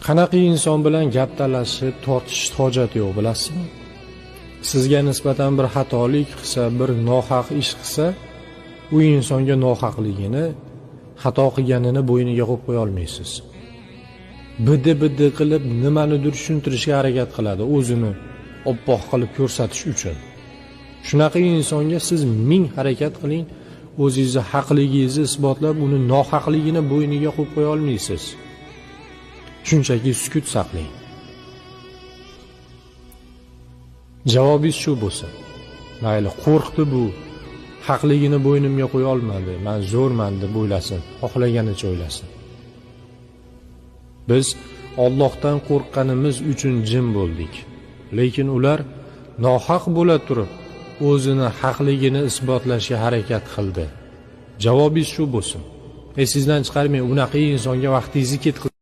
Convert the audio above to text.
Qanaqa inson bilan gap talashib, tortishish hojati yo'q, bilasizmi? Sizga nisbatan bir xatolik qilsa, bir nohaq ish qilsa, u insonga nohaqligini, xato qilganini bo'yniga qo'yib qo'ya olmaysiz. Bidi-bidi qilib nimanidir tushuntirishga harakat qiladi, o'zini oppoq qilib ko'rsatish uchun. Shunaqa insonga siz ming harakat qiling, o'zingizni haqligingizni isbotlab, uni nohaqligini bo'yniga qo'yib qo'ya olmaysiz. Shunchaki sukut saqlang. Javobingiz shu bo'lsin. Mayli, qo'rqdi bu. Haqligini bo'ynimga qo'ya olmadi. Men zo'rman deb o'ylasin, xohlaganicha o'ylasin. Biz Allohdan qo'rqqanimiz uchun jim bo'ldik. Lekin ular nohaq bo'la turib, o'zini haqligini isbotlashga harakat qildi. Javobingiz shu bo'lsin. Esingizdan chiqarmang, unaqa insonga vaqtingizni ketkazmang.